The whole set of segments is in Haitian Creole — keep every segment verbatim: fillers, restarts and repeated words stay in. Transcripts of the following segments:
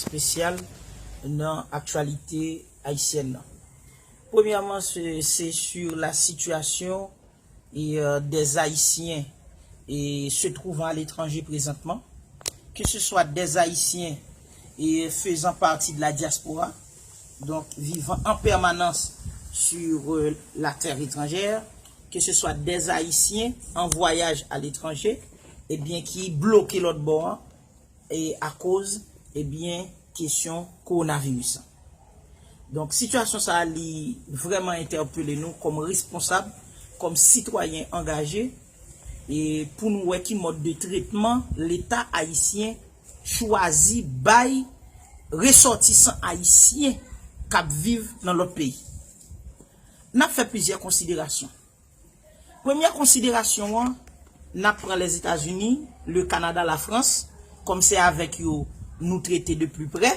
espesyal nan aktyalite ayisyèn nan. Premyèman, se, se sur la situation et, euh, des Haïtiens et se trouvant à l'étranger présentement, que ce soit des Haïtiens et faisant partie de la diaspora, donc vivant en permanence sur, euh, la terre étrangère, que ce soit des Haïtiens en voyage à l'étranger, ebyen, ki bloke lòt bò a, e akoz, ebyen, kesyon kowonaviris la. Donk, sitiyasyon sa a, li vrèman entèpele nou kòm responsab, kòm sitwayen angaje, e pou nou wè ki mòd de tretman Leta ayisyen chwazi bay resòtisan ayisyen k ap viv nan lòt peyi. N ap fè plizyè konsiderasyon. Premyè konsiderasyon an, n ap pran Lèzetazini, le Kanada, Lafrans, kòm se avèk yo nou trete de pli prè,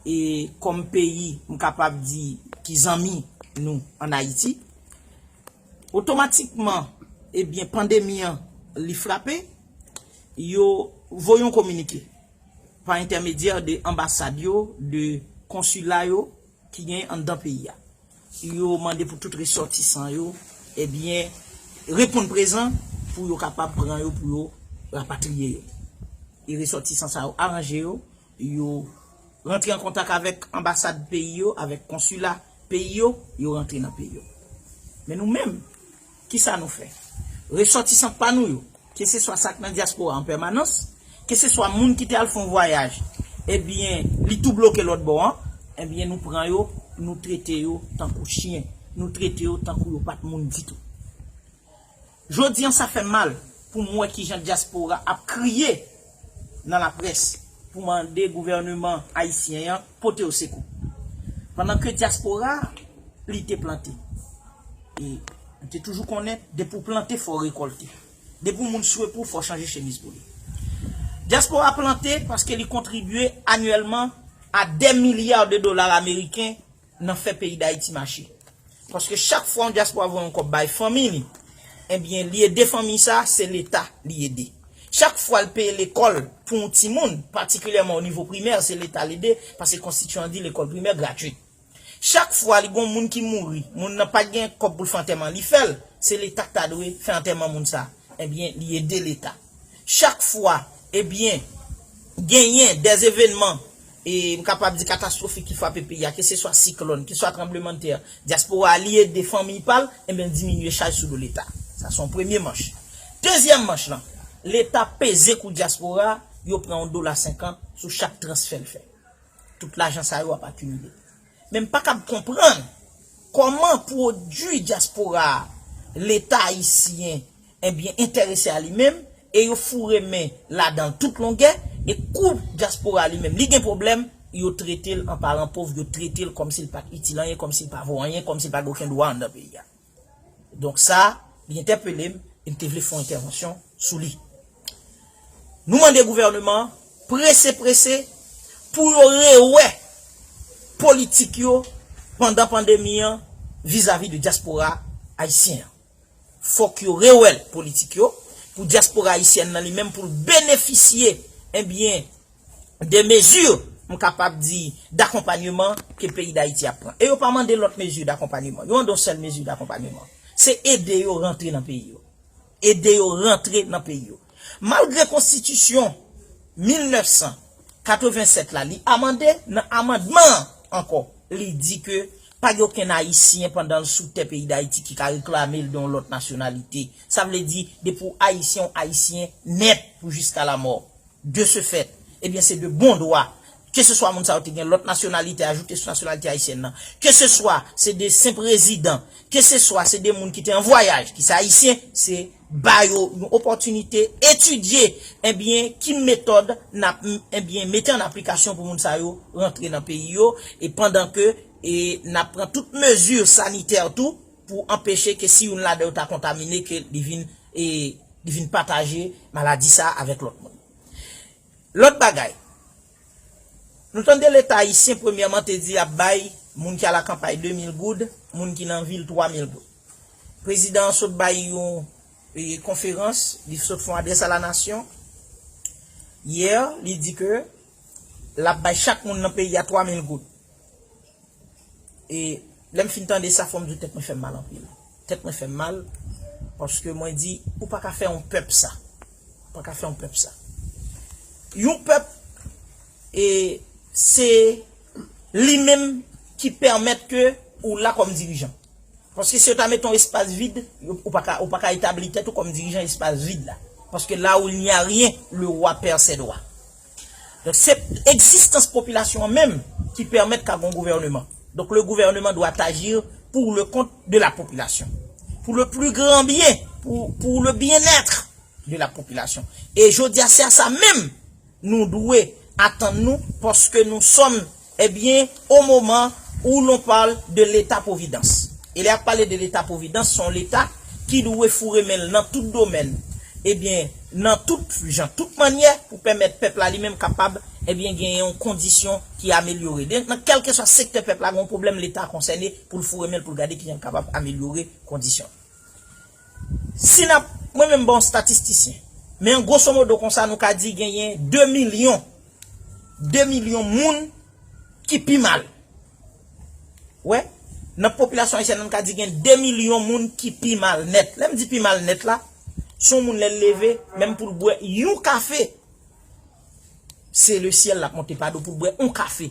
e kòm peyi, m kapab di, ki zanmi nou ann Ayiti. Otomatikman, ebyen, pandemi an, li frape, yo voye yon kominike pa entèmedyè de anbasad yo, de konsila yo ki genyen anndan peyi a. Yo mande pou tout resòtisan yo, ebyen, reponn prezan pou yo kapab pran yo, pou yo rapatriye yo. E resòtisan sa yo aranje yo, yo rantre an kontak avèk anbasad peyi yo, avèk konsila peyi yo, yo rantre nan peyi yo. Men nou menm, kisa nou fè? Resòtisan pa nou yo, keseswa sa k nan dyaspora an pèmanans, keseswa moun ki te al fè yon vwayaj, ebyen, li tou bloke lòt bò an, ebyen, nou pran yo, nou trete yo tankou chen, nou trete yo tankou yo pa t moun ditou. Jodi an, sa fè m mal pou m wè kijan dyaspora ap kriye nan laprès pou mande gouvèneman ayisyen an pote yo sekou. Pandan ke dyaspora, li te plante. E nou te toujou konnen, depi w plante, fò w rekòlte. Depi w moun swe pou w, fò w chanje chemiz pou li. Dyaspora plante paske li kontribye anyèlman a dè milya de dola ameriken nan fè peyi Dayiti mache. Paske chak fwa yon dyaspora voye yon kòb bay fanmi li, ebyen, li ede fanmi sa, se Leta li ede. Chak fwa l peye lekòl pou yon timoun, patikilyèman o nivo primè, se Leta l ede, paske konstitiyan an di lekòl primè gratwit. Chak fwa li gon moun ki mouri, moun nan pa t gen kòb pou l fè antèman, li fè l, se Leta k ta dwe fè antèman moun sa. Ebyen, li ede Leta. Chak fwa, ebyen, genyen dè evènman, e m kapab di katastwofik ki frape peyi a, keseswa siklòn, keseswa tranblemanntè, dyaspora a li ede fanmi pa l, ebyen, diminye chaj sou do Leta. Sa se yon premye manch. Dezyèm manch lan, Leta peze kou dyaspora, yo pran yon dola senkant sou chak transfè l fè. Tout lajan sa yo ap akimile. Men m pa kab konprann kòman pwodui dyaspora a, Leta ayisyen, ebyen, enterese a li menm, e yo foure men ladan l tout longè, e kou dyaspora a li menm, li gen pwoblèm, yo trete l an paran pòv, yo trete l kòmsi l pa t itil anyen, kòmsi l pa vo anyen, kòmsi l pa gen okenn dwa anndan peyi a. Donk sa, li entèpele m, e m te vle fè yon entèvansyon sou li. Nou mande gouvèneman an, prese, prese, pou yo rewè politik yo pandan pandemi an vizavi de dyaspora ayisyen an. Fòk yo rewè politik yo pou dyaspora ayisyèn nan li menm, pou l benefisye, ebyen, de mezi, m kapab di, dakonpanyeman ke peyi Dayiti ap pran. E yo pa mande lòt mezi dakonpanyeman. Yo mande yon sèl mezi dakonpanyeman. Se ede yo rantre nan peyi yo. Ede yo rantre nan peyi yo. Malgre konstitisyon mil nèf san katreven sèt la, li amande, nan amandman an ankò, li di ke pa gen okenn Ayisyen pandan l sou tè peyi Dayiti ki ka reklame l de yon lòt nasyonalite. Sa vle di, depi w Ayisyen, w Ayisyen nèt pou jiska lamò. De ce fait, ebyen, se de bon dwa. Keseswa moun sa yo te gen lòt nasyonalite ajoute sou nasyonalite ayisyèn nan, keseswa se de senp rezidan, keseswa se de moun ki te an vwayaj, ki se Ayisyen, se ba yo yon opòtinite, etidye, ebyen, ki metòd n ap, ebyen, mete an aplikasyon pou moun sa yo rantre nan peyi yo, e pandan ke, e, n ap pran tout mezi sanitè tou pou anpeche ke si youn ladan yo ta kontamine, ke li vin, e, li vin pataje maladi sa avèk lòt moun. Lòt bagay, nou tande Leta ayisyen premyèman te di l ap bay moun ki al akanpay de mil goud, moun ki nan vil twa mil goud. Prezidan an sot bay yon, e, konferans, li sot fè yon adrès a la nasyon. Yè, li di ke l ap bay chak moun nan peyi a twa mil goud. E lè m fin tande sa, fò m di w, tèt mwen fè m mal anpil. Tèt mwen fè m mal, paske mwen di, ou pa ka fè yon pèp sa. Ou pa ka fè yon pèp sa. Yon pèp, e se li menm ki pèmèt ke ou la kòm dirijan. Paske si yo ta mete yon espas vid, yo- ou pa ka, ou pa ka etabli tèt ou kòm dirijan espas vid la. Paske là où il n'y a rien, le roi perd ses droits. Donk, se egzistans popilasyon an menm ki pèmèt ka gen yon gouvèneman. Donc, le gouvernement doit agir pour le compte de la population, pour le plus grand bien, pour, pour le bien-être de la population. E jodi a, se a sa menm nou dwe atann nou, paske nous sommes, eh bien, au moment où l'on parle de l'État-providence. E lè y ap pale de Leta pwovidans, se yon Leta ki dwe foure men l nan tout domèn, ebyen, nan tout jan, tout mannyè, pou pèmèt pèp la li menm kapab, ebyen, gen yon kondisyon ki amelyore. Donk, nan kèlkeswa sektè pèp la gen yon pwoblèm, Leta konsène pou l foure men l pou l gade kijan l kapab amelyore kondisyon. Si n ap, mwen menm, bon statistisyen, men gwosomodo konsa, nou ka di genyen de milyon, de milyon moun ki pi mal. Wè, nan popilasyon ayisyèn nan, n ka di gen de milyon moun ki pi mal nèt. Lè m di pi mal nèt la, se yon moun, lè l leve, menm pou l bwè yon kafe, se le syèl l ap monte pa do pou l bwè yon kafe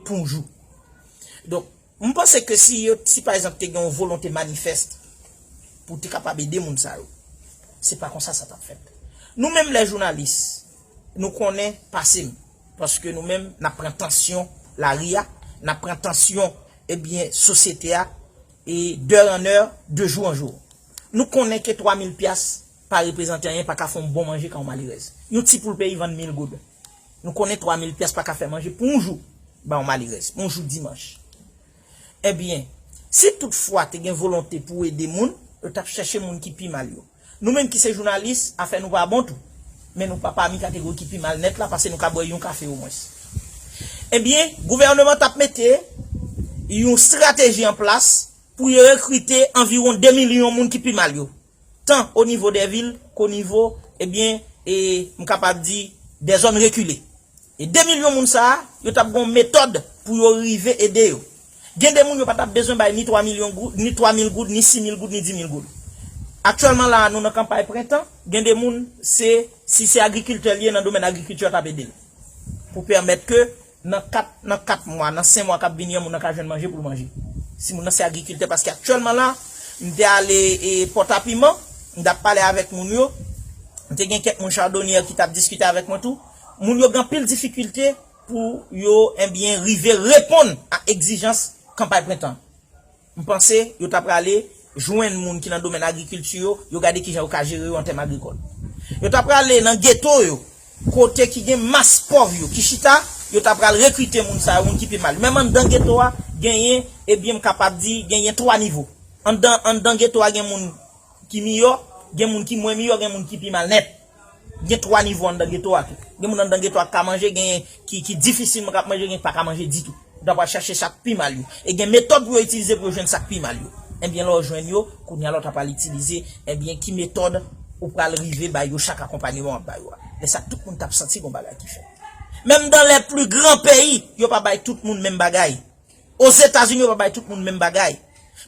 pou yon jou. Donk, m panse ke si yo, si pa egzanp te gen yon volonte manifès pou te kapab ede moun sa yo, se pa konsa sa t ap fèt. Nou menm, lè jounalis, nou konnen pase m, paske nou menm, n ap pran tansyon lari a, n ap pran tansyon, ebyen, sosyete a, e d'heure en heure, de jour en jour. Nou konnen ke twa mil pyas pa reprezante anyen, pa ka fè yon bon manje kay yon malerèz. Yon ti poul peyi vann mil goud. Nou konnen twa mil pyas pa ka fè manje pou yon jou, bay yon malerèz, pou yon jou dimanch. Ebyen, si toutfwa te gen volonte pou ede moun, yo t ap chèche moun ki pi mal yo. Nou menm ki se jounalis, afè nou pa bon tou. Men nou pa pami kategori ki pi mal nèt la, paske nou ka bwè yon kafe omwens. Ebyen, gouvèneman t ap mete yon estrateji an plas pou yo rekrite anviwon de milyon moun ki pi mal yo, tan o nivo dè vil ke o nivo, ebyen, e, m kapab di, dè zòn rekile. E de milyon moun sa a, yo t ap gen yon metòd pou yo rive ede yo. Gen de moun yo pa t ap bezwen bay ni twa milyon goud, ni twa mil goud, ni sis mil goud, ni dis mil goud. Aktyèlman la a, nou nan kanpay prentan, gen de moun, se, si se agrikiltè li ye, nan domèn agrikilti, yo t ap ede l. Pou pèmèt ke nan kat, nan kat mwa, nan senk mwa k ap vini an, moun nan ka jwenn manje pou l manje. Si moun nan se agrikiltè, paske aktyèlman la, m te ale, e, Pòtapiman, m t ap pale avèk moun yo, m te gen kèk moun Chardonnière ki t ap diskite avèk mwen tou. Moun yo gen anpil difikilte pou yo, ebyen, rive reponn a egzijans kanpay prentan. M panse yo ta prale jwenn moun ki nan domèn agrikilti yo, yo gade kijan yo ka jere yo an tèm agrikòl. Yo ta prale nan geto yo, kote ki gen mas pòv yo ki chita, yo ta pral rekrite moun sa yo, moun ki pi mal. Menm anndan geto a, genyen, ebyen, m kapab di, genyen twa nivo. Anndan, anndan geto a, gen moun ki miyò, gen moun ki mwen miyò, gen moun ki pi mal nèt. Gen twa nivo anndan geto a tou. Gen moun anndan geto a k ka manje, gen ki, ki difisilman k ap manje, gen k pa ka manje ditou. Yo ta pral chache sa k pi mal yo. E gen metòd pou yo itilize pou yo jwenn sa k pi mal yo. Ebyen, lè w jwenn yo, kounye a la w ta pral itilize, ebyen, ki metòd ou pral rive bay yo chak akonpanyeman w ap ba yo a. Lè sa, tout moun t ap santi gon bagay ki fèt. Menm dans les plus grands pays, yo pa bay tout moun menm bagay. Ozetazini, yo pa bay tout moun menm bagay.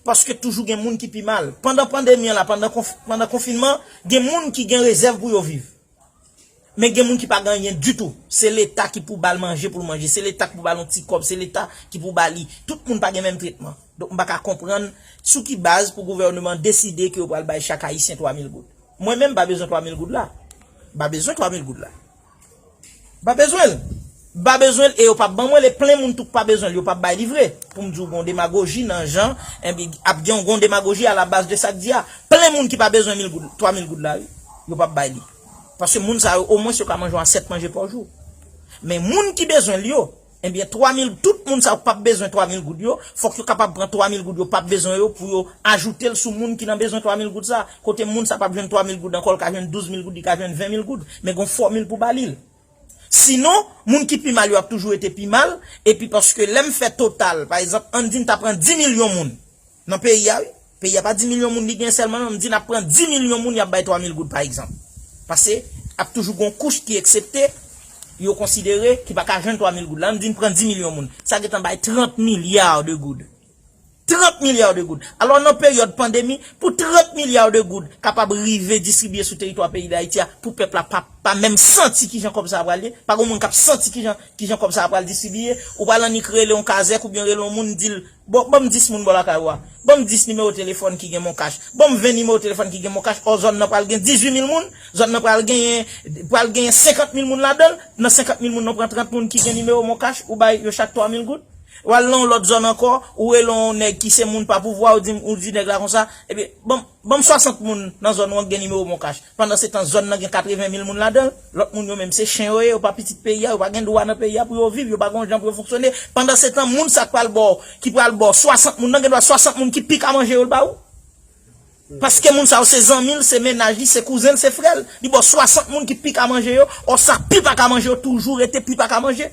Paske toujou gen moun ki pi mal. Pandan pandemi an la, pandan konf-, pandan konfinman, gen moun ki gen rezèv pou yo viv. Men gen moun ki pa gen anyen ditou. Se Leta ki pou ba l manje pou l manje. Se Leta ki pou ba l yon ti kòb. Se Leta ki pou ba li. Tout moun pa gen menm tretman. Donk, m pa ka konprann sou ki baz pou gouvèneman deside ke yo pral bay chak Ayisyen twa mil goud. Mwen menm, m pa bezwen twa mil goud la. M pa bezwen twa mil goud la. M pa bezwen l. M pa bezwen l e yo p ap ban mwen l. E plen moun tou k pa bezwen l, yo p ap bay li vre. Pou m di w, gon demagoji nan jan, enben, ap gen yon gon demagoji a la baz de sa k di a. Plen moun ki pa bezwen mil goud, twa mil goud la, wi, yo p ap bay li. Paske moun sa yo, omwens yo ka manje yon asyèt manje pa jou. Men moun ki bezwen l yo, ebyen, twa mil, tout moun sa yo k p ap bezwen twa mil goud yo, fòk yo kapab pran twa mil goud yo p ap bezwen yo pou yo ajoute l sou moun ki nan bezwen twa mil goud sa. Kote moun sa p ap jwenn twa mil goud ankò, l ka jwenn douz mil goud, li ka jwenn ven mil goud. Men gon fòmil pou ba li l. Sinon, moun ki pi mal yo ap toujou rete pi mal, epi paske lè m fè total, pa egzanp, ann di n ta pran dis milyon moun nan peyi a, wi. Peyi a pa dis milyon moun li gen sèlman, non, m di n ap pran dis milyon moun, y ap bay twa mil goud, pa egzanp. Paske ap toujou gon kouch ki eksepte, yo konsidere ki pa ka jwenn twa mil goud la. Ann di n pran dis milyon moun. Sa gentan bay trant milya de goud. Trant milya de goud. Alò, nan peryòd pandemi, pou trant milya de goud kapab rive distribiye sou teritwa peyi Dayiti a, pou pèp la pa, pa menm santi kijan kòb sa a pral ye, pa gen moun k ap santi kijan, kijan kòb sa a pral distribiye, ou pral annik rele yon kazèk oubyen rele yon moun, di l, bon, ban m dis moun bò lakay ou a. Ban m dis nimewo telefòn ki gen MonCash. Ban m ven nimewo telefòn ki gen MonCash. Ò, zòn nan pral gen dizuit mil moun. Zòn nan pral genyen, pral genyen senkant mil moun ladan l. Nan senkant mil moun nan, pran trant moun ki gen nimewo MonCash, ou bay yo chak twa mil goud. W al nan yon lòt zòn ankò, ou rele yon nèg ki se moun pa pouvwa, ou di, ou di nèg la konsa, ebyen, ban m, ban m swasant moun nan zòn ou an ki gen nimewo MonCash. Pandansetan, zòn nan gen katreven mil moun ladan l. Lòt moun yo menm se chen yo ye, yo pa pitit peyi a, yo pa gen dwa nan peyi a pou yo viv, yo pa gen yon jan pou yo fonksyone. Pandansetan, moun sa k pral ba w, ki pral ba w swasant moun nan, gen dwa swasant moun ki pi ka manje yo l ba ou. Paske moun sa yo se zanmi l, se mennaj li, se kouzen l, se frè l. Li ba w swasant moun ki pi ka manje yo, ò sa k pi pa ka manje yo toujou rete pi pa ka manje.